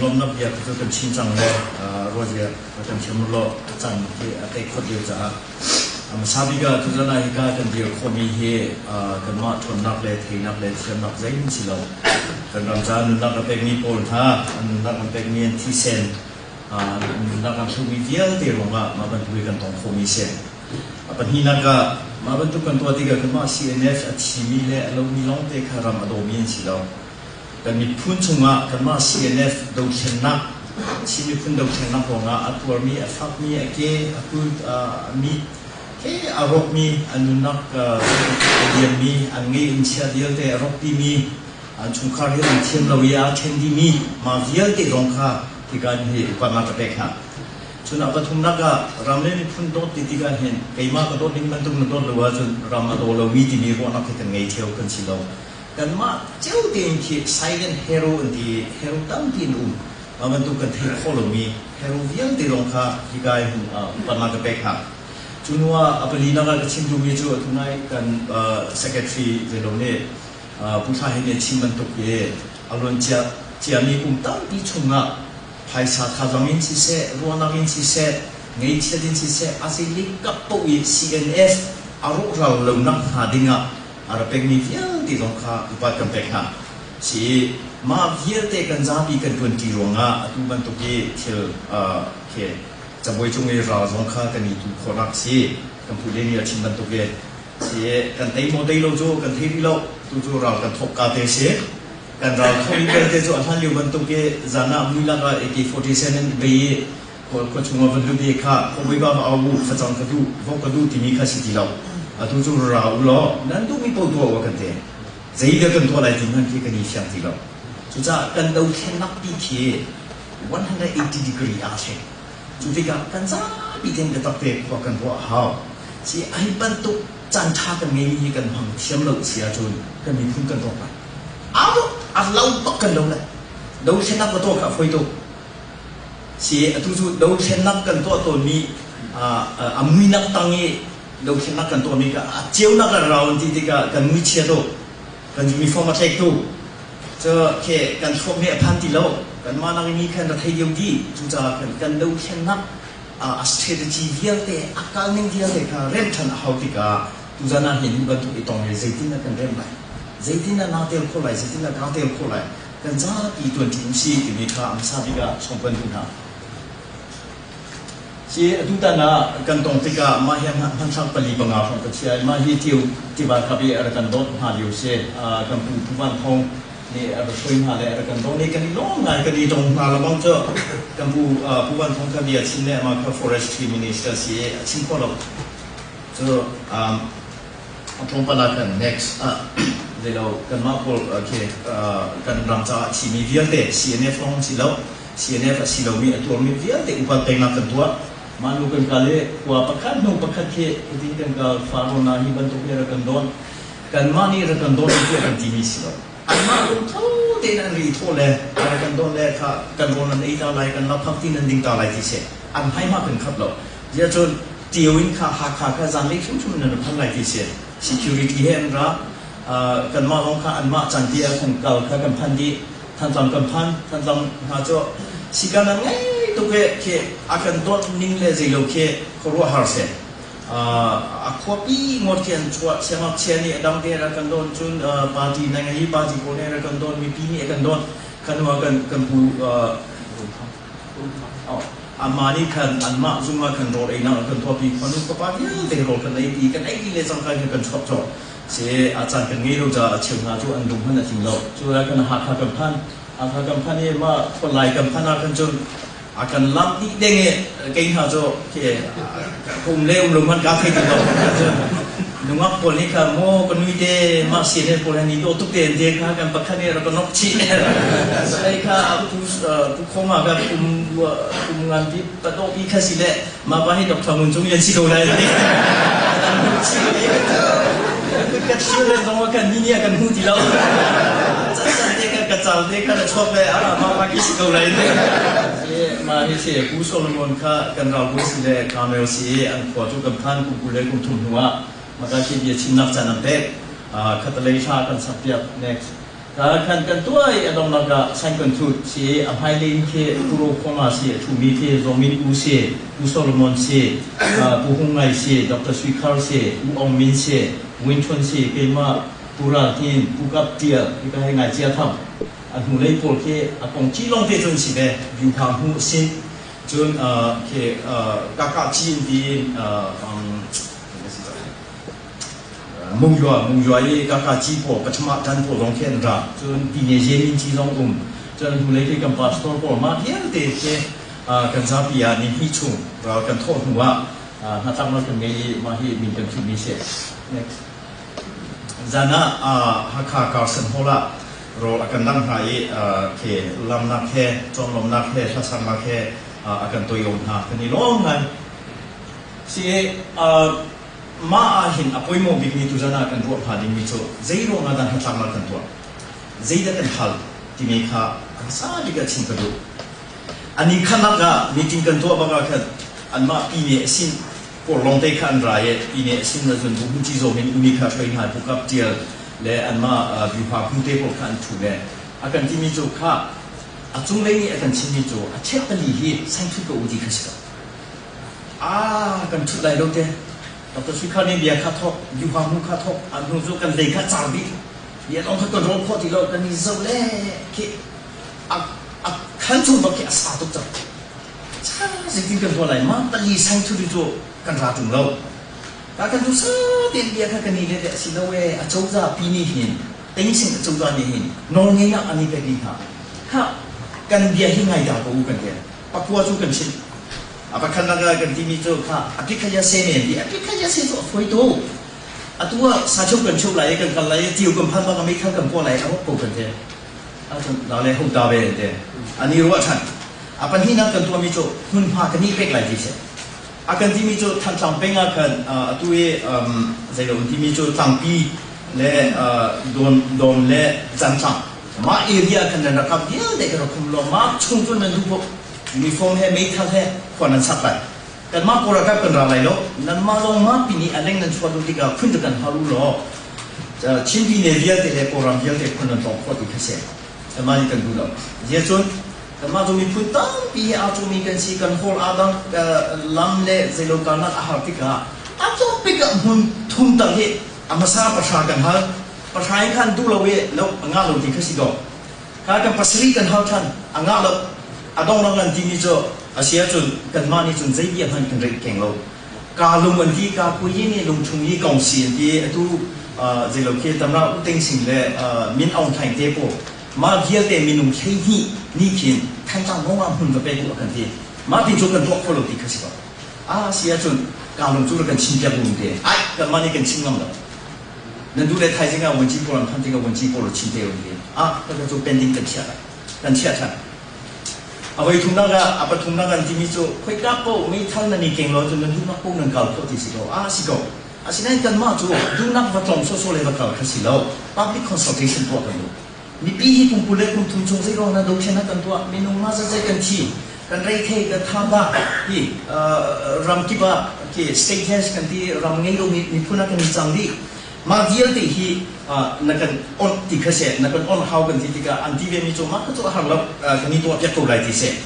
Lawmnak bia cu kan chim cang le ruazia kan thiam law a caan hi a tei khawt lio caah hmasa bik ah tuzan ah hika kan dir khawhmi hi kanmah ṭhawnnak le theinak le thiamnak zeihmanh si lo. Kan ram caah nunnak a pekmi pawl hna, an nunnak an pekmi an thisen, nunnak an hluhmi vialte ruangah mah bantuk hi kan tong khawhmi si. A pahnihnak ah mah bantuk kan tuah tikah kanmah CNF a thimi le a lomi lawngte kha ram a dawmi an si lo. Kan miphun chungah kanmah CNF dothlennak, Chin miphun dothlennak ruangah a tuarmi, a fakmi, a ke, a kut, a mit he a rawkmi, a nunnak a liammi, an ngei an chia vialte a rawk dihmi, an chungkhar he an thiam lo i aa ṭhen dihmi, mah vialte zong kha hika hi upatnak ka pek hna. Cun a pathumnak ah ram le miphun dawt ti tikah hin keimah ka dawt ning bantuk na dawt lo ahcun ram a daw lomi timi ruahnak hi kan ngei ṭheo kan si lo. Kanmah cio tein khi silent hero an ti i hero tampi an um. Mah bantuk kan theih khawh lomi hero vialte lawng kha hika i hun upatnak ka pek hna. Cu hnu ah a palinak ah ka chim duhmi cu atu nai kan secretary zeilo nih Pu Thla Hei nih a chim bantuk hi a luancia ciami kum tampi chungah phaisa thazaang in siseh, ruahnak in siseh, ngeihchiat in siseh, a zeilik kap paoh i CNF a rawhral lonak hnga dingah a ra pekmi vialte zong kha upat kan pek hna. Si mah vialte kan zapi kan ṭuanṭi ruangah atu bantuk i thil khi cabuai cung i ral zong kha kan i tu khawhnak si kan pu le nih a chim bantuk i si kan tei maw tei lo cu kan thei rih lo tu cu ral kan thawk ka te si kan ral thawk i belte cu a hlan lio bantuk i zan ah mui lak ah AK-47 in bei i Khua chung ah van lut i kha khuabawi va va au u, facang ka duh, vok ka duh timi kha si ti lo. Atu cu ra u law nan duhmi paoh tuah u a kan ti. Zeidah kan tuah lai ti hmanh khi kan i fiang ti lo. Cucaah kan dothlennak pi khi 180 degree aa thleng. Cu tikah kan zapi tein biatak te khua kan ruah a hau. Si hi bantuk caan ṭha kan ngeimi hi kan hmang thiam lo si ahcun kan miphun kan rawk lai. Au a lo bak kan lo lai. Dothlennak va tuah kha a fawi tuk. Si atu cu dothlennak kan tuah tawnmi a muinak tang i dothlennak kan tuahmi kha a ceunak a rau an ti tikah kan muichia tuk kan uniform a tlek tuk cu khi kan thluak nih a phan ti lo kanmah nak i mi khan ra thei deuh dih cucaah khan kan dothlennak a strategy vialte a kalning vialte kha remh ṭhan a hau tikah tuzan ah hin hi bantuk i tong hi zeitin dah kan remh lai zeitin dah naa tel khawh lai zeitin dah kaa tel khawh lai Kan zapi ṭuanṭi usih timi kha a hmasa bik ah sawm kan duh hna. Si atutan ah kan tong tikah mah hi hmanthlak pali panga hrawng ka chia i mah hi Ṭio tiva kap i a rak kan dawt hna lio si. Kan pu Pu Van Thawng nih a rak hruai hna le a rak kan dawt i kan i lawm ngai kan i tong hna lengmang cu kan pu Pu Van Thawng kha bia chim le amah kha forestry minister si i a chim khawh lo. Cu Tlawmpal ah khan next ah zeilo kanmah pawl khi kan ram caah a thimi vialte CNF lawng si lo CNF a si lomi a tuarmi vialte upat peknak kan tuah. Mah nu kan kal i khua pakhat hnu pakhat khi cutin kan kal Faro hna hi bantuk hi rak kan dawn. Kanmah nih rak kan dawn tiah kan timi si lo. Anmah lungtho tein an ri thawh le rak kan dawn le kha kan rawl nan ei ta lai kan lakphak ti nan ding ta lai ti si. An hmaihma kan khap lo. Ziah cun Tio in kha Hakha kha zanlei hrimhrim in an phan lai ti si. Security he an ra. Kanmah lawng kha anmah caan ti ah kan kal kha kan phan dih. Thantlang kan phan. Thantlang hna cu sikan an ngei tuk i khi a kan dawt ning le zeilo khi khuaruahhar si. A khuapi ngawt khi an chuah. Siangngakchia nih a dang te a kan dawn cun party na ngei party pawl nih a kan dawn mipi nih a kan dawn. Kha hnu ah kan kan pu Amah nih khan anmah zung ah khan rawl einak an kan tuahpi. Khuanu khuapa vialte rawl kan ei ti kan ei dih le cangka khan kan chuak colh. Si a caan kan ngei lo caah a cheu hna cu an lung hmanh a tling lo. Cu lai kan Hakha kan phan. Hakha kan phan i mah khualai kan phan ah khan cun a kan lamh dih deng i kei hna cu khi um le um lo hmanh kaa thei ti lo. Nungak pawl nih khan maw ka nui te mah CNF pawl he ni dawh tuk te an te kha kan pakhat nih rak ka nok chih. Salai kha pu pu khoma ka kum kum ngan pi pa dawh pi kha si le mah pa hi Dr. Ngun Cung Lian si ko lai ti. Ka thil le zong kan ni ni kan hmu ti lo. Can te ka ka cal te kha na chuak le a mah pa ki si ko lai ti. Mah hi si Pu Solomon kha kan ralbawi si le Carmel si i an khua cu kan phan kum 20 le kum thum hnu ah Makashi bia chimnak caan an pek. Khatalei hla kan sak piak next. Khan kan tuah i a donghnak ah sign kan thut si a hmailei in khi Pu Ro Khoma si a ṭhumi khi Zaw Min U si Pu Solomon si Pu Hung Ngai si Dr. Sui Khar si U Aung Min si Win Htun si keimah Pu Ral Hnin Pu Kap Ṭial hika he ngai cia tham a hnulei pawl khi a kong ci lawng te cun si ve Vyuha hmu sin cun khi kakah ci in tiin Mungzua Mungzua i kaka ci pawl Pachama ṭan pawl zong khi an ra. Cun Pine Zemin ci zong um. Cun hnulei khi kan pastor pawl mah vialte khi kan zapi ah nihnih chung ral kan thawh hnu ah hnatlaknak kan ngei i mah hi min kan thutmi si. Next. Zan ah Hakha Carson Hall ah rawl a kan dang hna i khi lamnak he cawnlawmnak he hlasaknak he a kan toiom hna. Kan i lawm ngai. Si Mah ahhin a poimawh bikmi tuzan ah kan ruah hnga dingmi cu zei ruangah dah hnatlaknak kan tuah, zeidah kan hal timi kha a hmasa bik ah chim ka duh. A ni khatnak ah meeting kan tuah bak ah khan anmah pine a sin pawl lawngte kha an ra i pine a sin ahcun buhmunci zaw hin umi kha hroi hna bukap tial le anmah vyuha hmute pawl kha an ṭhu ve. A kan timi cu kha a cunglei nih a kan chimmi cu a chek pali hi sangthut ko u ti kha si ko. Ah, kan ṭhut lai lo te. Dr. Sui Khar nih bia kha thawk, Yuha mu kha thawk, an hnu cu kan lei kha car dih. Bia lawng kha kan rawl khawh ti lo, kan i zoh le khi a a khan chung bak khi a sa tuk cang. Cha zeitin kan tuah lai ma pali sang thu cu kan ra ṭung lo. Ka kan tu sa tein bia kha kan i le a si lo e a cozah pi nih hin Teingsing a cozah nih hin nawlngeihnak an i pek dih hna. Kha kan bia hi ngai dah ko u kan ti. Pakua cu kan chimh. A pakhatnak ah kan timi cu kha a pikhaya se men ti a pikhaya se cu a fawi tuk. Atu ah sa cheu kan cheu lai i kan kal lai i tiu kan phan bak ah meithal kan puah lai a rawk ko kan ti. Ahcun la le ho ta ve an ti. An i ruah ṭhan. A pahnihnak kan tuahmi cu hmunhma kan i pek lai ti si. A kan timi cu Thantlang peng ah khan atu i zeilo an timi cu Tlangpi le Dawn Dawn le Cantlang mah area khan nan rakap vialte kan rak khum law mah chung cu nan duh paoh uniform he meithal he khua nan sak lai. Kanmah Kawl ralkap kan ra lai lo. Nanmah lawng mah pin i a leng nan chuah lu tikah khun kan hal u law Chin pine vialte le Kawlram vialte khun nan tlawng khawh ti kha si. Kanmah nih kan duh lo. Zia cun kanmah cu miphun tampi he aa cawmi kan si, kan hawl aa dang, lam le zeilo karlak a har tikah a tlawm ah hmun thum tal hi a hmasa pahra kan hal. Pahra in khan duh lo i lo a ngah lo ti kha si dawh. Kha kan pasarih kan hal ṭhan, a ngah lo. A dong lo kan timi cu a si ahcun kanmah nih cun zei bia hmanh kan reih keng lo. Ka lung an ti, ka kui nih lungchung i kong si an ti. Atu zeilo khi Tamra U Teng Sing le Min Aung Hlaing te pawl mah vialte minung 12 nih khin Thantlang mong ah hmun va pek u a kan ti. Mah tin cu kan tuah kho lo ti kha si ko. A si ahcun ka lung cu kan chim piak lung te. Ai kanmah nih kan chim ngam lo. Nan duh le thaizing ah vuanci pawl an phanh tikah vuanci pawl chim te un ti. Ah ka cu pending kan chiah kan chiah ṭhan. A voi thumnak ah a pathumnak an timi cu khoika paoh meithal nan i keng lo cun nan duhnak paoh nan kal khawh ti si ko. Ah si ko. Asinain kanmah cu duhnak va tlawng sawsawh le va kal kha si lo. Public consultation tuah kan duh. Mipi hi kum 20 le kum thum chung zeiruang dah dothlennak kan tuah? Minung mah zat kan thi, kan reithei, kan thaba hi ram kip ah khi stateless kan ti ram ngei lo miphun ah kan i cang dih. Mah vialte hi na kan onh ti kha seh, na kan onh hau kan ti tikah an ti vemi cu mah kha cu a har lo, kan i tuah piak ko lai ti seh.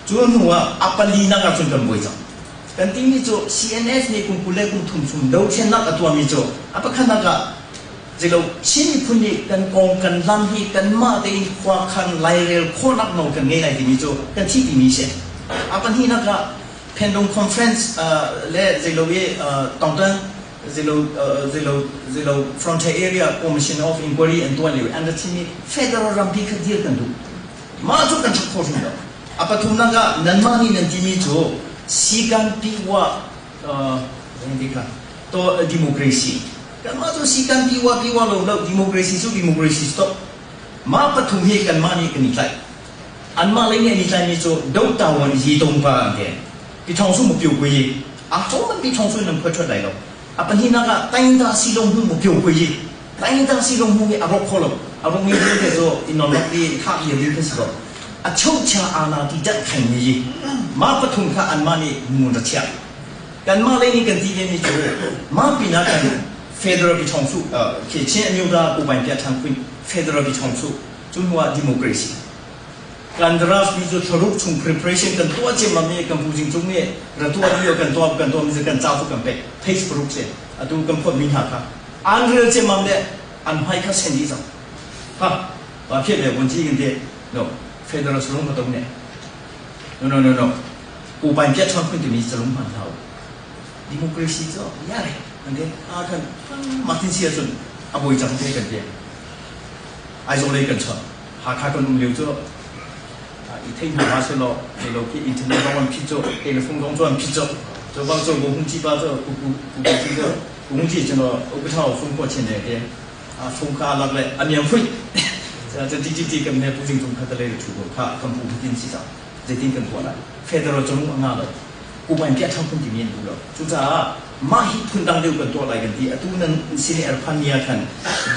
Cu hnu ah a palinak ah cun kan buai cang. Kan timi cu CNF nih kum 20 le kum thum chung dothlennak a tuahmi cu a pakhatnak ah Zeilo Chin miphun nih kan kong kan lam hi kanmah tein khua khan lairel khawhnak nawl kan ngei lai timi cu kan thih timi si. A pahnihnak ah Phendung Conference le zeilo i Tongtan zeilo zeilo zeilo Frontier Area Commission of Inquiry an tuah lio i an ra chimmi federal rampi kha dir kan duh. Mah cu kan ṭhat kho hrim lo. A pathumnak ah nanmah nih nan timi cu sikan piwa to democracy Kanmah cu sikan piwa piwa lo lo democracy cu democracy stop. Mah pathum hi kanmah nih kan i tlaih. Anmah lei nih an i tlaihmi cu do tawan yi tong pa an ti. Pi thong su mu pio kui. A ho man pi thong su nan phuat lai lo. A pahnihnak ah taingta si long hu mu pio kui. Taingta si long hu hi a rok kho lo. A rok mi vialte cu in non lok i thah i dil kha si ko. A chaucha ana ti dat khain ni yi. Mah pathum kha anmah nih mun ra chiah. Kanmah lei nih kan ti vemi cu mah pinah kan federal Pyiṭhawngsu khi Chin Amyota Pupain Piah Ṭhan Queen. Federal Pyiṭhawngsuh, cu hnu ah democracy. Kan draft mi cu thlaruk chung preparation kan tuah ciammam i kan Pu Jing Cung nih ra tuah lio kan tuah kan tuah mi cu kan ca cu kan pek page paruk si atu kan phawt mi hna kha an rel ciammam le an hmai kha sen dih cang ha pa phiat le vun ci kan ti no federal salung ka to ne no no no no upain piat chon phun timi calung hman hau democracy cu yare kan ti a kan Martin sia cun a boi cang te kan ti Aizawl lei kan chon Hakha kan um lio cu i thei hna hlah sehlaw lo khi internet zong an phit cu telephone zong cu an phit cu cu bang cu hung ci pa cu ku ku ku ci cu hung ci cu upa phung ko chen ne te a phung kha lak le a miang phui cu ti ti ti kan ne pu jing tung kha te le thu ko kha kan pu tin si cang zeitin kan tuah lai federal cu a nga lo upain piah thang phun timi an duh lo cucaah mah hi phun dang deuh kan tuah lai kan ti atu nan sin i erphan ni ah khan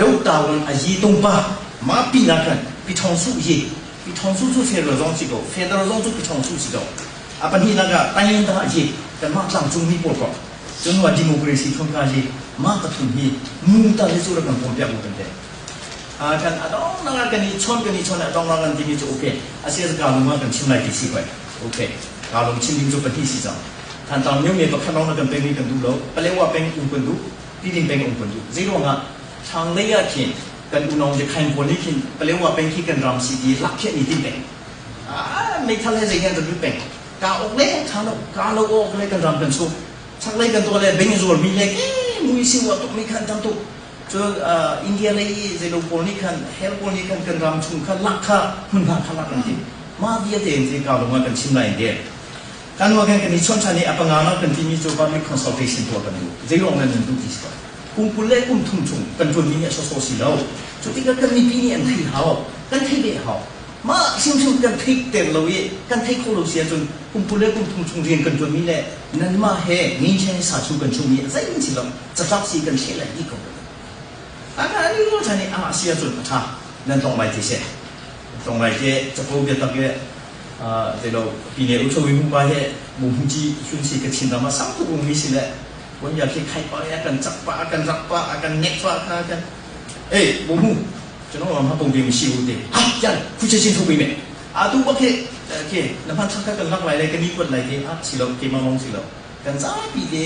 do tawan a yi tung pa mah pin ah khan piṭhawng su hi piṭhawng su cu federal zong si ko federal zong cu piṭhawng su si ko a pahnihnak ah tayin dah hi kanmah tlangcung mi pawl ko cun wa democracy thon ka hi mah pathum hi mu ta hi cu rak kan pom piak u kan te kan adong nang kan i chon kan i chon adong nang kan timi cu okay asia ka lung kan chim lai ti si koi Okay. Kaa lung chim ding cu pahnih si cang. Thantlang myo me pakhat lawng na kan peng mi kan duh lo. Palewa peng um kan duh. Tiding peng um kan duh. Zei ruangah thlanglei ah khin kan unau Yakhain pawl nih khin Palewa peng khi kan ram si ti lak khi an i tim peng. Ah, meithal he zei hian kan lut peng. Ka ok le tha lo, ka lo ok le kan ram kan suk. Chaklei kan tuah le beng zuar mi le ke mui si wa tuk mi khan tam tuk. Cun India lei i zeilo pawl nih khan hell pawl nih khan kan ram chung kha lak kha hmunhma kha lak an tim. Mah vialte in cu ka lung ah kan chim lai in ti. Kan wa kan kan i chawnh ṭhan i a panga kan timi cu public consultation tuah kan duh. Zeiruang nan nan duh ti si ko. Kum 20 le kum thum chung kan ṭuanmi nih a sawsawh si lo. Cu tikah kan mipi nih an thei hau. Kan thei ve hau. Mah hrimhrim kan theihter lo i kan thei kho lo si ahcun kum 20 le kum thum chung rian kan ṭuanmi le nanmah he nginchen sa chung kan chungmi a zeihmanh si lo. Catlap si kan thleh lai dih ko. A ka ni lo chan i a si ahcun a ṭha. Nan tong lai ti seh. Tong lai te capo biatak le zeilo pine u chowi mu pa he mu hu chi hyun si ka chin ram ah sang tuk ung mi si le kon ya khi khai pa ya kan chak pa kan rak pa kan nek pa kha kan ei mu hu chuno ma pong ding si u te ha yan khu che chin thu pi me a tu ba khe ke na man thak kan lak lai le kan ni kuat lai te a si lo ke ma long si lo kan zapi te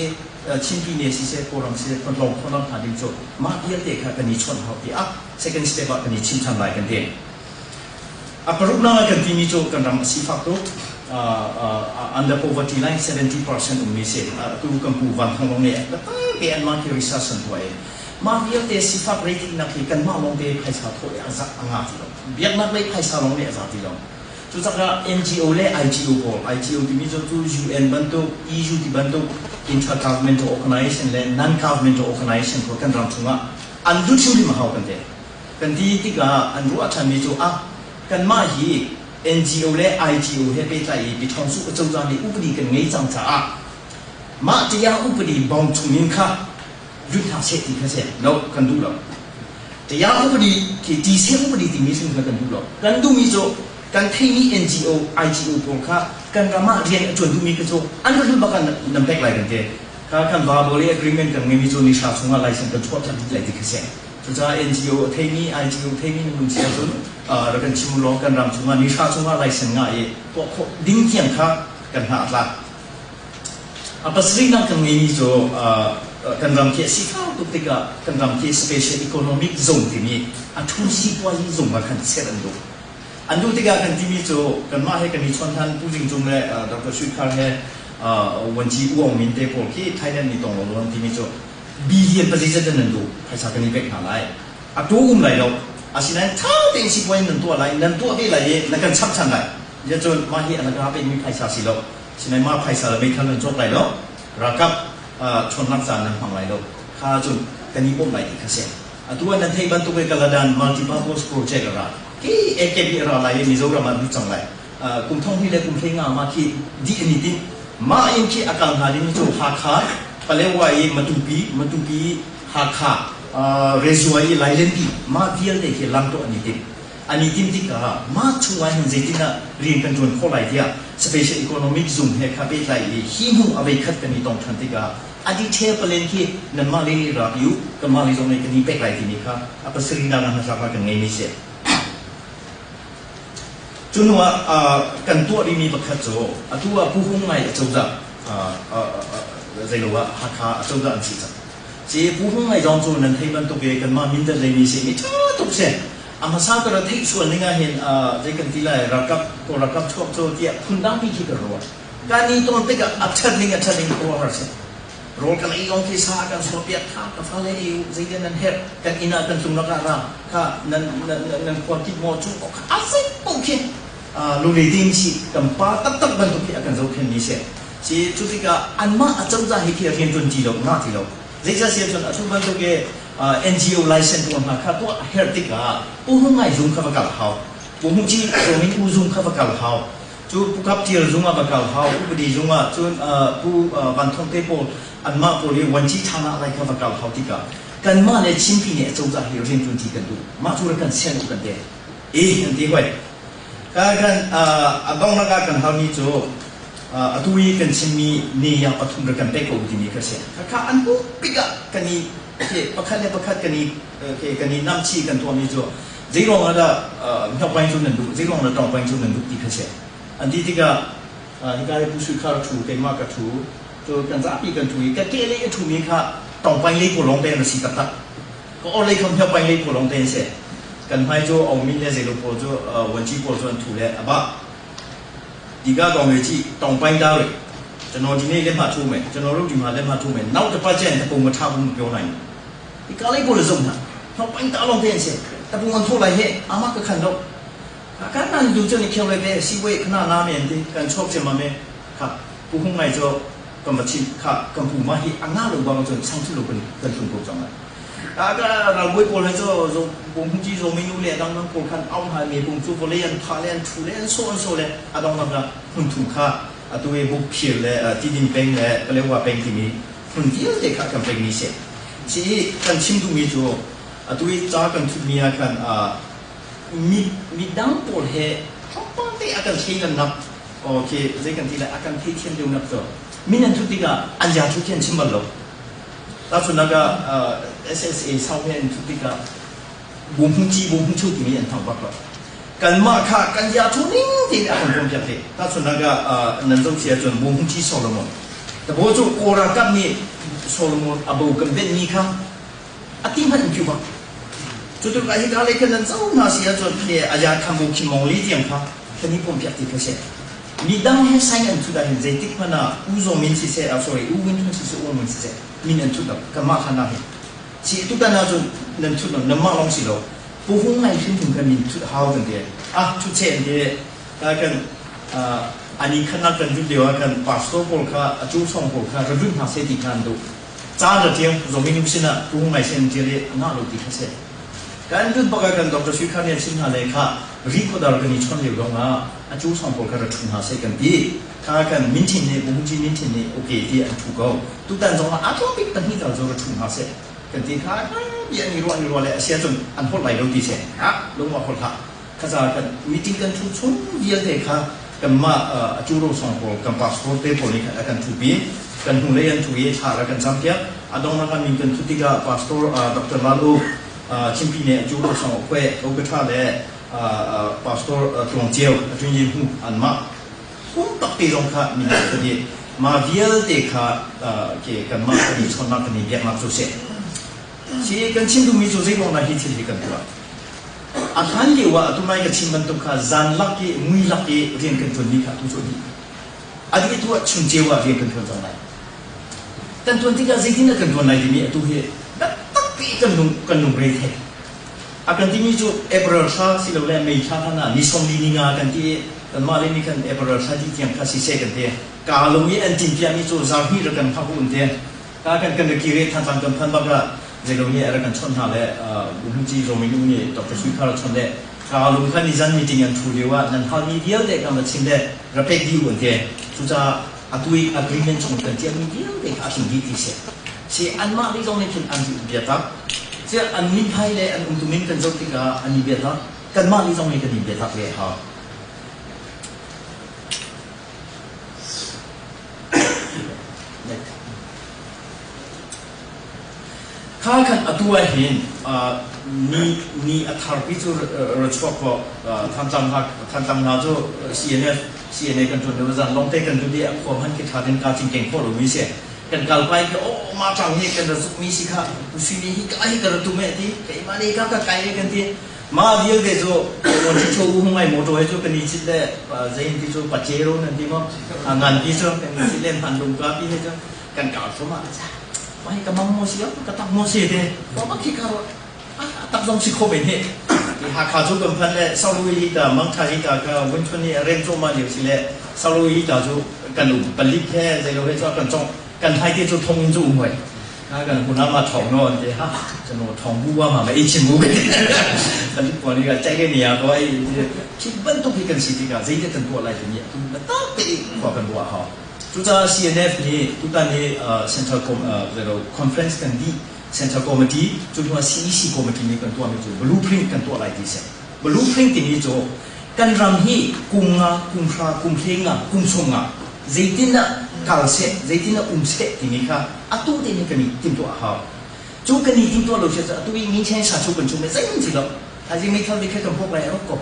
Chin pine siseh Kawlram siseh Khuantlawng khualang hna ding cu mah vialte kha kan i chawnh hau ti ah second step ah kan i chim than lai kan ti. A paruknak kan timi cu kan ram a sifak tuk under poverty line 70% ummi si atu kan pu Van Thong Long nih te an mah khi research an tuah i mah vialte sifak rating nak hi kanmah lawng te phaisa thawh i a za a nga ti lo biaknak lei phaisa lawng nih a za ti lo Cucaah NGO le IGO pawl, IGO timi cu cu UN bantuk, EU ti bantuk intergovernmental organization le non-governmental organization pawl kan ram chungah an lut hrimhrim a hau kan ti. Kan ti tikah an ruah ṭhanmi cu ah kanmah hi NGO le IGO he pehtlai i Pyithawngsuh acozah nih upadi kan ngei cang caah mah tiah upadi bawm chungin kha lut hna seh ti kha si. No, kan duh lo. Tiah upadi khi tiseh upadi timi hrim kha kan duh lo. Kan duhmi cu kan theimi NGO, IGO pawl kha kan ram ah rian a ṭuan duhmi kha cu an hlun bak ah nan pek lai kan ti. Kha kan verbally agreement kan ngeimi cu ni hra chungah license kan chuah ṭhan dih lai ti kha si. Cucaah NGO a theimi, IGO theimi nan um si ahcun rak kan chim law kan ram chungah ni hra chungah license ngah i tuah khawh ding tiang kha kan hna a tla. A pasarihnak kan ngeimi cu kan ram khi a sifak tuk tikah kan ram khi special economic zone timi a thu sipuazi zung ah khan ser an duh. An duh tikah kan timi cu kanmah he kan i chawn than Pu Jing Cung le Dr. Sui Khar he Wanci U Aung Min te pawl khi Thailand nih tong lo an timi cu billion pazizat in an duh phaisa kan i pek hna lai. A tu um lai lo. Asinain tha tein sipuazi nan tuah lai, nan tuah ve lai i na kan chap than lai. Cun mah hi a na pekmi phaisa si lo. Sinain mah phaisa le meithal nan cawk lai lo, ralkap chawnhnak caan nan hmang lai lo. Kha cun kan i bawmh lai ti kha si. Atu ah nan theih bantuk in Kaladan multi-purpose project a ra. Hi AKB a ra lai i Mizoram ah lut cang lai. Kum thong hnih le kum hlei nga ma khi dih an i tinh. Mah in khi a kal hnga ding cu Hakha, Palewa i Matupi, Matupi Hakha, Rezua i Lailenpi, mah vialte khi lam tuah an i tim. An i timh tikah mah chungah hin zeitin ah rian kan ṭuan khawh lai tiah Special Economic Zung he kha pehtlai i hi hnu a voikhat kan i tong ṭhan tikah A detail palen khi nanmah lei nih rak u, kanmah lei zong nih kan i pek lai timi kha a pasarihnak ah hnatlaknak kan ngeimi si. Cu hnu ah kan tuah rihmi pakhat cu atu ah Pu Hung Ngai acozah zeilo ah Hakha acozah an si cang. Ci Pu Hung Ngai zong cu nan theih bantuk i kanmah Mindat lei mi si mi ṭha tuk si. A hmasa ka ra theih sual ning ah hin zei kan ti lai ralkap kawl ralkap chuak cu tiah phundang pi khi ka ruah. Kan i ton tikah a ṭhat ning a ṭhat ning khuaruahhar si. Rawl kan ei zong khi sa kan suahpiak kha ka fale ei u zeitin nan herh kan inn ah kan tlung lakah ra kha nan nan nan khua kip maw cu a zei paoh khi lule ding si kan pa taktak bantuk khi a kan zohkhenmi si. Si cu tikah anmah a cozah hi khi rian ṭuan ti lo nga ti lo. Zeicah si ahcun a tu bantuk i NGO license pawl hna kha tuah a herh tikah Pu Hung Ngai zung kha va kal hau. Pu Hung Ci Zawmin U zung kha va kal hau. Cu Pu Kap Tial zung ah va kal hau. Upadi zung ah cun Pu Van Thawng te pawl anmah pawl i vuanci ṭha lai kha va kal hau tikah kanmah le Chinpi nih a cozah hi rian ṭuan ti kan duh. Mah cu rak kan sian u kan ti. E an ti hoi. Ka kan a donghnak ah kan halmi cu atu i kan chimmi ni ya pathum rak kan pek ko timi kha si. Khakha an hmuh pikah kan i pakhat le pakhat kan i kan i namchi kan tuahmi cu zeiruang ah dah hnokpaing cu nan duh zeiruang dah tawngpaing cu nan duh ti kha si. An ti tikah hika hi Pu Sui Khar a ṭhu keimah ka ṭhu cu kan zapi kan ṭhu i ka ke lei a ṭhumi kha tawngpaing lei pawl lawng te an si taktak. Ka or lei kha hnokpaing lei pawl lawng te an si. Kan hmai cu Aung le zeilo pawl cu vuanci pawl cu an ṭhu le a bah. Diga dong le chi tawngpaing da re ကျွန်တော်ဒီနေ့လက်မှတ်ထိုးမယ်ကျွန်တော်တို့ဒီမှာလက်မှတ်ထိုးမယ်နောက်တစ်ပတ်ကျရင်တပုံမထားဘူးမပြောနိုင်ဘူးဒီကားလေးကိုလည်းစုံတာနောက်ပိုင်းတားလုံးတဲ့ဆက်တပုံမထိုးလိုက်ဟဲ့အမကခန့်တော့ခါကန်လူကျနေခေဝဲတဲ့စီဝေးခဏနားမြန်တဲ့ကန်ချော့ချင်မမဲခါပူဟုံးလိုက်ကြောကမချိခါကံပူမဟိအငါလိုဘောင်းကျဆောင်ချလို့ကန်ကန်ထုံကိုကြောင်းလိုက် 啊个老龟过来之后，说我们记说没有脸，当当过看奥海没工作，不练他练出练说说嘞，啊当那个很土卡，啊对不撇嘞，呃地丁兵嘞，不来话兵地米，很vialte kha kan pek mi si. Si kan chim duhmi cu atu i ca kan thutmi ah khan mi midang pawl he tlawmpal te a kan thleidannak okay zei kan ti lai a kan theithiam deuhnak cu min an thut tikah an ya thu khi an chim bal lo. Tahchunhnak ah SSA sau he an thut tikah bumhci bumhchu timi an thang bak lo. Kanmah kha kan ya thu ning tein a kan pom piak te. Tahchunhnak ah nan zoh si ahcun bumhci Solomon. Tabo cu Kawl ralkap nih Solomon a bo kan benhmi kha a ti hmanh in piu bak. Cu tuk ah hika lei khan nan zoh hna si ahcun khi aya khambu khimong li tiang kha kan i pom piak ti kha si. Midang he sign an thut ahhin zeitik hmanh ah U Zaw Min siseh, ah sorry, U Win Htun siseh, U Min siseh, min an thut lo. Kanmah hlan ah hin. Si tutan ahcun nan thut lo, nanmah lawng si lo. Pu Hung Ngai hrimhrim khan min thut hau kan ti. Ah, thut seh an ti. Ka kan ani khanak kan lut lio ah khan pastor pawl kha a cu song pawl kha ra lut hna seh ti kha an duh. Caan ra tiang Zominu sinah Pu Hung Ngai sin an ṭial i a ngah lo ti kha si. Kan lut bak ah kan Dr. Sui Khar nih a chim hna le kha rikhuadar kan i chawnh lio zong ah a cu song pawl kha ra ṭhu hna seh kan ti. Kha kan minthin nih Pu Hung Ci minthin nih okay ti an ṭhu ko. Tutan zong ah a tlawm bik pahnih tal cu ra ṭhu hna seh kan ti. Kha bia an i ruah an i ruah le a si ahcun an holh lai lo ti seh. Ah lung ah holh hlah. Khaza kan meeting kan ṭhu chung vialte kha kanmah a cu ro song pawl kan pastor te pawl nih khan a kan ṭhupi. Kan hnulei an ṭhu i thla ra kan campiak. A donghnak ah min kan thut tikah Pastor Dr. Lal Uk Chinpi nih a cu ro song khuai Okatha le Pastor Tluang Ceu a ṭun yin hu anmah hum tak te zong kha min an thut i mah vialte kha ke kanmah kan i chawnnak kan i biaknak cu si. Si kan chim duhmi cu zei ruangah hi thil hi kan tuah? A hlan lio ah atu nai ka chim bantuk kha zan lak i mui lak i rian kan ṭuanmi kha atu cu a dih. A dih tu ah chun ceu ah rian kan ṭuan cang lai. Kan ṭuan tikah zeitin dah kan ṭuan lai timi atu hi taktak kan lung kan lungre thei. A kan timi cu April thla silole May thla hlan ah ni 40 ni nga kan ti i kanmah le nih khan April thla dih tiang kha siseh kan ti. Kaa lung i an tinpiahmi cu zarhnih rak kan hngak u an ti. Ka kan kan kir i Thantlang kan phan bak ah zeilo nih a rak kan chawnh hna le Buhmuci Zawmi nu nih Dr. Sui Khar a chawnh le ka lung kha nizan meeting an thu lio ah nan halmi vialte kan va chim le ra pek dih u an ti. Cucaah atu i agreement chung kan tialmi vialte kha a tling dih ti si. Si anmah lei zong nih khin an biatak. Cia an mithmai le an umtuning kan zoh tikah an i biatak. Kanmah lei zong nih kan i biatak ve a hau. Kha khan atu ah hin ni ni a tharpi cu ra chuak ko Thantlang hna Thantlang hna cu CNF CNA kan ṭuan lio zan lawngte kan lut i a khua hmanh khi ṭha tein kaa cinken khawh lomi si. Kan kal pai khi oh mah ṭang hi kan ra zukmi si kha usui hi ka hi ka ra tum eh ti keimah nih ka ka kai eh kan ti. Mah vialte cu Cho U Hung Ngai motor he cu kan i cit le zei ti cu Pajero nan ti maw ngan ti cu kan i cit le hman lungka pi he cu kan kal thluahmah. Mah hi ka mang maw si ka tak maw si te ma khi ka ruah tak zong si kho men hi. Hakha cu kan phan le Salu hi ta Mangtha hi ta ka Wunthun hi rem cawma lio si le Salu hi ta cu kan um palik he zeilo he cu kan cong kan hlai te cu thong in cu um hoi kan huna ma thong no an ti ha chano thong bu wa ma ma i chim bu ke palik pawl nih ka chai ke ni a ko ai khi bantuk hi kan si tikah zei kan tuah lai timi atu tak te khua kan ruah hau. Cucaah CNF nih tutan hi Central Conference kan dih Central Committee cu hnu ah CEC Committee nih kan tuahmi cu blueprint kan tuah lai ti si. Blueprint timi cu kan ram hi kum nga, kum hra, kum hlei nga, kum sawm nga zeitindah kal seh, zeitindah um seh timi kha atu te nih kan i timhtuah a hau. Cu kan i timhtuah lo si atu i nginchan sa cu kan chung zeihmanh si lo. Thaizing meithal te kha kan pok lai a rawk ko.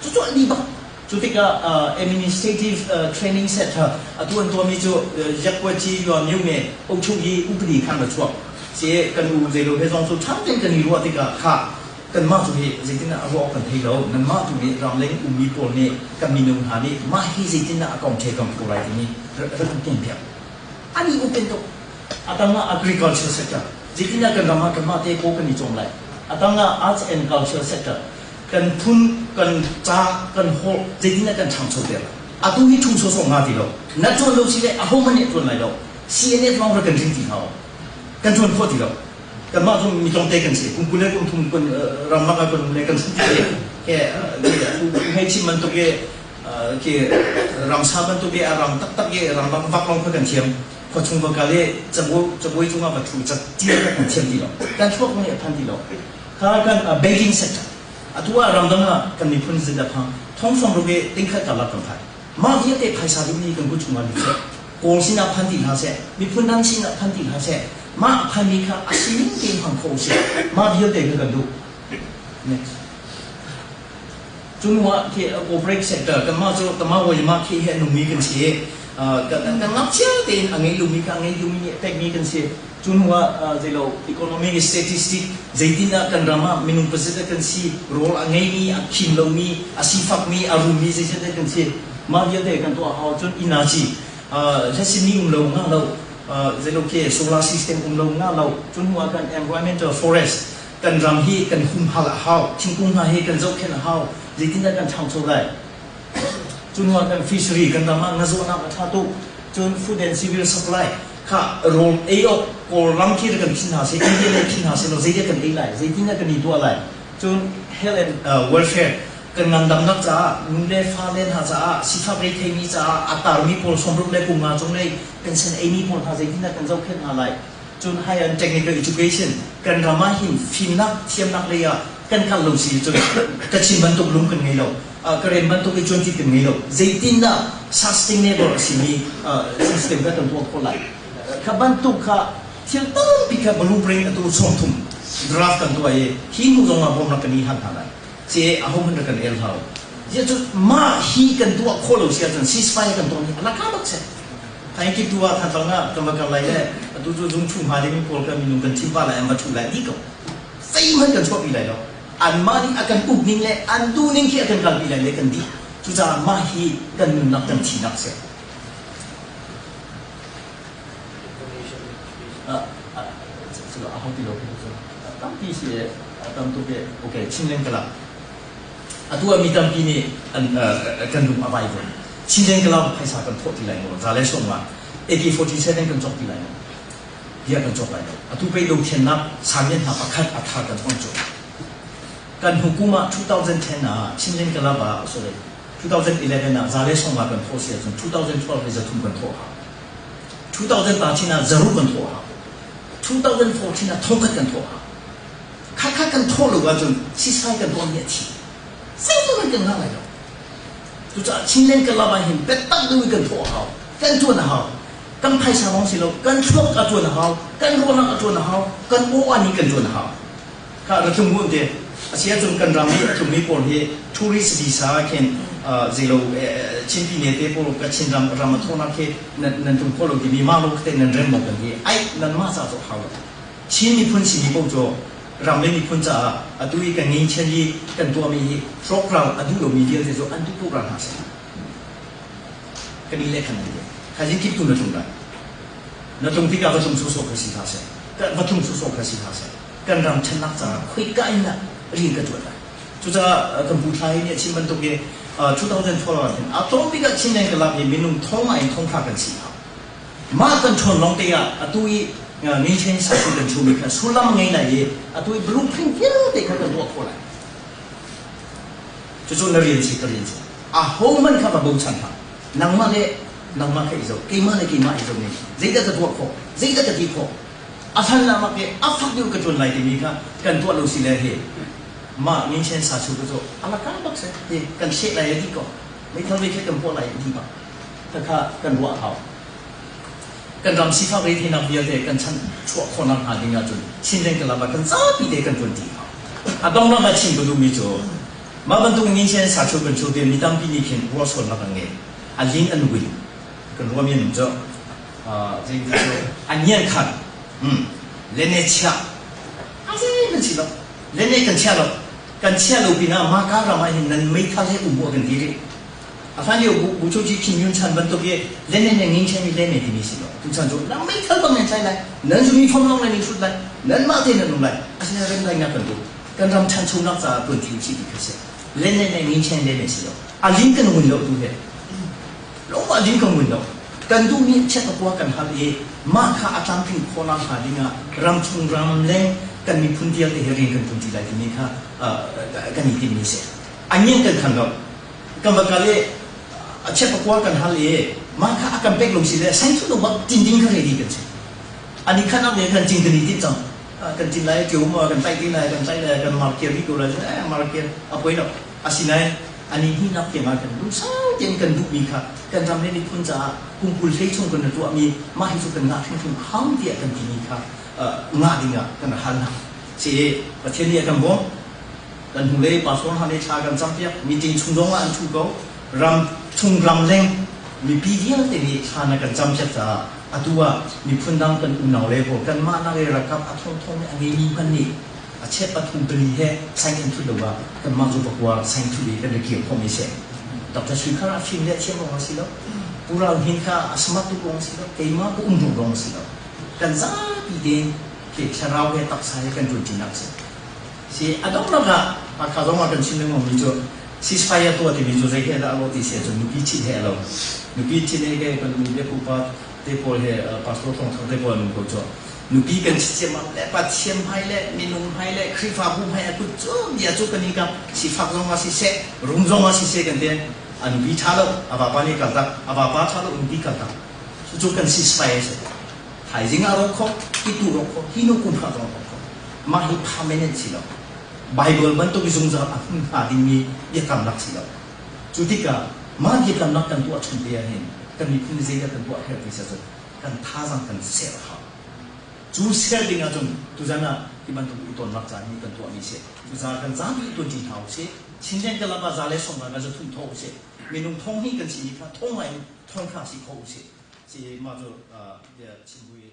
Cucu a li bak. Cu tikah administrative training center atu an tuahmi cu Yakwaci Yua Myone Ochungyi upadi khan a chuak. Si kan u zeilo he zong cu ṭha tein kan i ruah tikah kha kanmah tu hi zeitindah a ruah awk kan thei lo. Nanmah tu nih ramleng ummi pawl nih kan minung hna nih mah hi zeitindah a kong thei kan ko lai timi rak kan tuanpiak. An i upen tuk. A tang ah agriculture sector zeitindah kan ram ah kanmah te paw kan i cawm lai. A tang ah arts and culture sector Kan phun, kan ca, kan holh zeitindah kan ṭhangcho ter? Atu hi ṭhung sawsawh nga ti lo. Na ṭuan lo si le ahohmanh nih a ṭuan lai lo. CNF lawng ra kan ring ti hna. Kan ṭuan khawh ti lo. Kanmah cu mi tlawmte kan si. Kum 20 le kum thum kun ramlak ah kan um le kan si ti ke hei chim bantuk i ke ramsa bantuk i a ram taktak i ramlak vak lawng kha kan thiam. Khuachung va kal i cabuai cungah va ṭhu catial kan thiam ti lo. Kan thluak nih a phan ti lo. Kha kan banking sector atu ah ramdang ah kan miphun zindah phang thong sawm ruk i tingkhat karlak kan phai. Mah vialte phaisa duhmi kan kut chungah lut seh. Kawl sinah phan ti hlah seh, miphun dang sinah phan ti hlah seh, mah phanmi kha a sining tein hmang kho usih. Mah vialte kha kan duh. Next. Cu hnu ah khi corporate sector kanmah cu kanmah wayamah khi hi a nungmi kan si. Kan kan ngakchia tein a ngei lomi kha a ngei lomi nih a pekmi kan si. Cu hnu ah zeilo economic statistic zeitindah kan ram ah minung pazit kan si, rawl a ngeimi, a khim lomi, a sifakmi, a rummi zeizat kan si. Mah vialte kan tuah hau cun energy hlasin um lo nga lo zeilo khi solar system um lo nga lo cu hnu ah kan environmental forest kan ram hi kan humhal a hau thingkung hna hi kan zohkhenh a hau zeitindah kan ṭhangcho lai cu hnu ah kan fishery kan ram ah ngazuahnak a ṭha tuk cun food and civil supply kha rawl ei awk Kawlram khi kan phin hna seh India lei phin hna seh law zeidah kan ei lai zeitindah kan i tuah lai cun health and welfare kan ngandamnak caah nu le fa le hna caah sifak retheimi caah a tarmi pawl sawmruk le kum nga cung lei pension eimi pawl hna zeitindah kan zohkhenh hna lai cun higher and technical education kan ram ah hin fimnak thiamnak lei ah kan kal lo si cun Kachin bantuk lung kan ngei lo Karen bantuk i cuanti kan ngei lo zeitindah sustainable a simi system kha kan tuah khawh lai kha bantuk kha thil tampi kha blueprint atu sawmthum draft kan tuah i hi hnu zong ah bawmnak kan i hal hna lai ce aho hmanh kan el hau zia cu mah hi kan tuah khawh lo si ahcun ceasefire kan tuah ni alaka bak se thank you tu ah thantlang ah kan va kal lai le atu cu zung thu hma ding pawl kan minung kan thim pa lai an va thu lai di ko zeihmanh kan chuahpi lai lo anmah nih a kan uk ning le an duh ning khi a kan kalpi lai le kan dih cucaah mah hi kan nunnak kan thihnak si tampi si tam tuk e okay Chinland kala atu ah mi tampi nih an kan lung a vai ve Chinland kala phaisa kan thawh ti lai maw za le som ma AK47 kan cawk ti lai maw bia kan cawk lai lo atu pei dothlennak samian hna pakhat a thar kan on cu kan hukum ah 2010 ah Chinland Club ah sorry 2011 ah zale song kan thawh si ahcun 2012 hi zathum kan thawh hau 2013 ah zaru kan thawh hau 2014 ah thongkhat kan thawh hau khakha kan thawh lo ahcun sisai kan tuah mi a thi zeihmanh kan ngah lai lo cucaah Chinland Club ah hin biatak deuh in kan thawh a hau kan tuan a hau. Kan phaisa lawng si lo, kan thluak a ṭuan a hau, kan ruahnak a ṭuan a hau, kan aw nih kan ṭuan a hau. Kha ra tlung mu te. Asi ahcun kan ram i a tlungmi pawl hi tourist visa khin zeilo Chin pine te pawl ka Chin ram ram a thawnak khi nan tlung kho lo timi mah lo te nan rem maw kan ti. Ai nan mah ca cu hau lo. Chin miphun simi paoh cu ram le miphun caah atu i kan ngeichian i kan tuahmi hi hrawkral a duh lomi vialte cu an duh tuk ra hna seh. Kan i le khan ti. Thaizing kip tu na tlung lai. Na tlung tikah va tlung sawsawh kha si hlah seh. Va tlung sawsawh kha si hlah seh. Kan ram ṭhannak caah khoika in dah rian ka ṭuan lai. Cucaah kan pu Thla hi nih a chim bantuk i 2012 ah hin a tlawm bik ah Chinland ka lak i minung thong ah in thongthla kan si hna. Mah kan ṭhawn lawng te ah atu i Ngeichen sasi kan chumi kha sullam ngei lai i atu i blueprint vialte kha kan tuah khawh lai. Cucu na rian si ka rian si. Ahohmanh kha va bochan hlah. Nangmah le nangmah kha i zoh, keimah le keimah i zoh ning. Zeidah ka tuah khawh? Zeidah ka ti khawh? A hlan ah mak i a fak deuh ka ṭuan lai timi kha kan tuah lo si le hi mah Ngeichen sa chu ka cu alaka bak si. Hi kan hleh lai a dih ko. Meithal meithal kan puah lai a dih bak. Khakha kan ruah hau. Kan ram sifak retheihnak vialte kan chan chuah khawhnak hnga ding ahcun Chinland kan lam ah kan zapi te kan ṭuan ṭi hau. A donghnak ah chim ka duhmi cu mah bantuk in sa chu kan chu te mi tampi nih khin ruah sualnak an ngei. A lin an win. Kan ruahmi an um cu. Zei cu a nian khan lene chia a zei kan si lo. Lene kan chia lo. Kan chia lo pinah mah ka ram ah hin nan meithal he um kan ti rih. A hlan lio bu cu Khin Nyunt chan bantuk i lene ne ngin chen i lene timi si lo. Tuchan cu nang meithal bang nan tlai lai, nan uniform lawng nan i hrut lai, nanmah te nan um lai. Asinain remdaihnak kan duh. Kan ram ṭhanchonak caah tuan thil si ti kha si. Lene ne ngin chen lene si lo. A lin kan ngun lo tu he. Lawmah lin kan ngun lo. Kan duhmi chiat a kua kan hal i mah kha a tlamtling khawhnak hnga dingah ram chung ram leng kan miphun vialte he rian kan ṭuan ṭi lai timi kha kan i timmi si. A ngian kan khan lo. Kan va kal i a chiat pakua kan hal i mah kha a kan pek lo si le saing thu bak cin ding kha ready kan si. Ani khan ak kan cin kan i timh cang. Kan cin lai kio ma kan tlaih ti lai kan tlaih lai kan marker dih ko lai eh marker a poi lo. Asinain ani hi nak tiang ah kan lungsau tein kan duhmi kha kan ram le miphun caah kum 20 hlei chung kan tuahmi mah hi cu kan ngah hrimhrim hang tiah kan timi kha ngah ding ah kan hal hna. Si Pathian nih a kan bawmh. Kan hnulei pastor hna nih thla kan campiak. Meeting chung zong ah an ṭhu ko. Ram chung ramleng mipi vialte nih thla na kan campiak caah atu ah miphun dang kan unau le pawl kanmah nak i ralkap a thongthong a ngeimi hmanh nih a chep pathum pali he saing an thut lo ah kanmah cu pakua saing thut i kan rak kir khawhmi si. Dr. Sui Khar a fim le a thiam ruang a si lo. Pu Ral Hnin kha a smart tuk ruang a si lo. Keimah ka um ruang a si lo. Kan zapi tein khi thlarau he taksa he kan ṭuanṭinak a si. Si a donghnak ah Hakha zong ah kan chim lengmang mi cu ceasefire tuah timi cu zei he dah a lawh ti si ahcun nupi ṭhit he a lo. Nupi ṭhit he ke kan nu le pupa te pawl he pastor thawngthang te pawl an um ko cu. Nupi kan ṭhit ciammam le Pathian hmai le minung hmai le Khrihfabu hmai a kut cu bia cu kan i kam sifak zong ah siseh rum zong ah siseh kan ti a nupi ṭha lo a vapa nih kaltak a vapa ṭha lo nupi kaltak cucu kan ceasefire a si. Thaizing ah rawk kho, hi tu rawk kho, hi nu kum hra zong rawk kho. Mah hi permanent si lo. Bible bantuk i zungzal a hmun hnga dingmi biakamnak si lo. Cu tikah mah biakamnak kan tuah chung te ahhin kan miphun nih zeidah kan tuah herh ti si ahcun kan thazaang kan ser a hau. Cu ser ding ahcun tuzan ah hi bantuk i tonnak caan hi kan tuahmi si. Cucaah kan zapi i tuanṭi hna usih. Chinland kan lam ah za le 50 ka zathum thawh usih. Minung thong hnih kan si i kha thong ngai in thong hra si kho usih. Si mah cu bia chim hui.